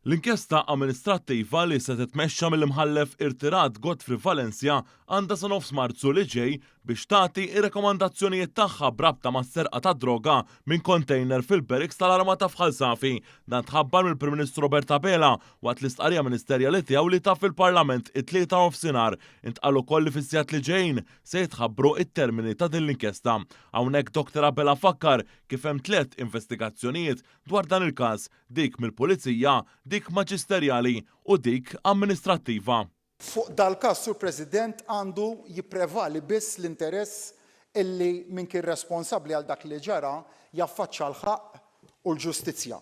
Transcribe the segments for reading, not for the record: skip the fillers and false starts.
L-inkjesta amministrattiva li se titmexxa mill-Imħallef irtirat Godfrey Valencia għandha sa nofs Marzu li ġej biex tagħti r-rekomandazzjonijiet tagħha b'rabta mas-serqa tad-droga minn kontejner fil-barracks tal-Armata f'Ħal Safi. Dan tħabbar mill-Prim Ministru Robert Abela waqt l-istqarrija ministerjali tiegħu li ta fil-Parlament it-Tlieta nofsinhar. Intqal ukoll li fis-sigħat li ġejjin se jitħabbru t-termini ta' din l-inkjesta. Hawnhekk Dr Abela fakkar kif hemm tlett investigazzjonijiet dwar dan il-każ, dik mill-Pulizija, dik Maġisterjali u dik amministrattiva. Fuq dal-każ, Sur President, għandu jipprevali biss l-interess illi min kien responsabbli għal dak li ġara jaffaċċa l-ħaqq u l-ġustizzja.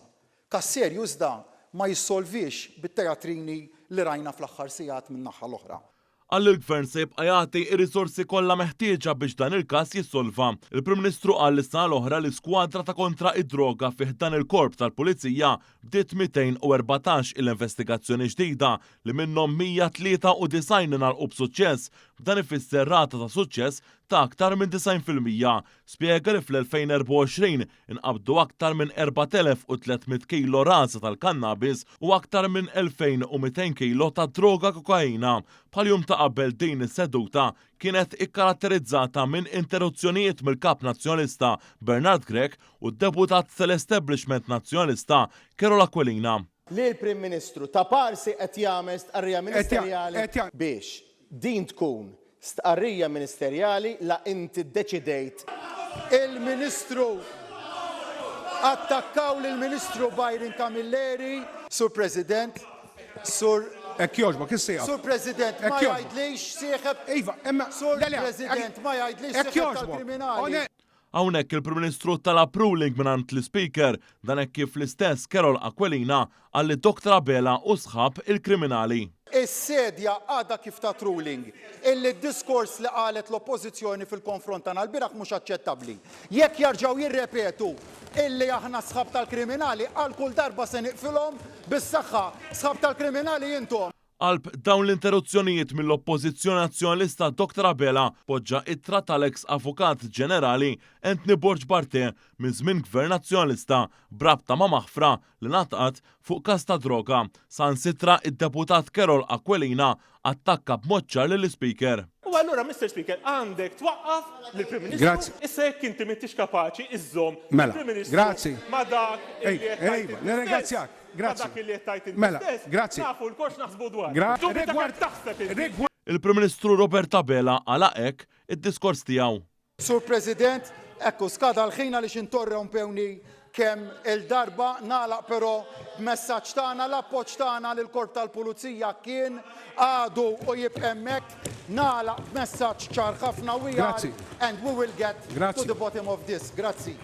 Każ serju iżda ma jissolviex bit-teatrini li rajna fl-aħħar sigħat min-naħa l-oħra. Qal li l-Gvern se jibqa' jagħti r-riżorsi kollha meħtieġa biex dan il-każ jissolva. Il-Prim Ministru qal li s-sena l-oħra l-iskwadra ta' kontra id-droga fi ħdan il-Korp tal-Pulizija bdiet 214 il-investigazzjoni ġdida li minnhom 193 ingħalqu b'suċċess, b'dan ifisser rata ta' suċċess ta' aktar minn 90%. Spjega li fl-2024 inqabdu aktar minn 4,300 kilo raża tal-kannabis u aktar minn 2,200 kilo ta' droga kokaina. Bħal jum ta' qabel din is-seduta kienet ikkaratterizzata minn interruzzjonijiet mill-Kap Nazzjonalista Bernard Grech u d-deputat tal-establishment Nazzjonalista Karol Aquilina. Li l-Prim Ministru ta' parsi qed jagħmel stqarrija ministerjali biex din tkun Stqarrija ministerjali la inti ddeċidejt. Il-Ministru attakkaw lill-Ministru Byron Camilleri. Sur President, Sur. Hekk jogħġbok, issa ieqaf. Sur President, ma jgħidlix sieħeb. Iva, imma. Sur President, ma jgħidlix sieħeb tal-kriminali. Hawnhekk il-Prim Ministru talab ruling mingħand l-Ispeaker, dan hekk kif l-istess Karol Aquilina qal li Dr Abela hu sħab il-kriminali. Is-Sedja għadha kif tat ruling illi d-diskors li qalet l-Oppożizzjoni fil-konfront tagħna lbieraħ mhux aċċettabbli. Jekk jarġgħu jirrepetu illi aħna sħab tal-kriminali għal kull darba se nieqfilhom bis-saħħa. Sħab tal-kriminali intom! Qalb dawn l-interruzzjonijiet mill-Oppożizzjoni Nazzjonalista Dr Abela poġġa ittra tal-eks Avukat Ġenerali Anthony Borg Barthe minn żmien Gvern Nazzjonalista b'rabta ma' maħfra li ngħatat fuq każ ta' droga. Saħansitra id-Deputat Karol Aquilina attakka b'mod ċar lill-Ispeaker. U allura Mister Speaker għandek twaqqaf lill-Prim Ministru issa jekk inti m'intix kapaċi iżżomm lill-Prim Ministru ma' dak illi qed tgħid inti stess. Ma' dak illi qed tgħid inti stess, nafu lkoll x'naħsbu dwarek. Dubita kemm taħseb inti. Il-Prim Ministru Robert Abela għalaq hekk id-diskors tiegħu. Sur President, ekku skada l-ħin għaliex interrompewni kemm il-darba, nagħlaq però b'messaġġ tagħna, l-appoġġ tagħna lill-Korp tal-Pulizija kien, għadu u jibqa' hemmhekk. Nagħlaq b'messaġġ ċar ħafna, we are and we will get to the bottom of this. Grazzi.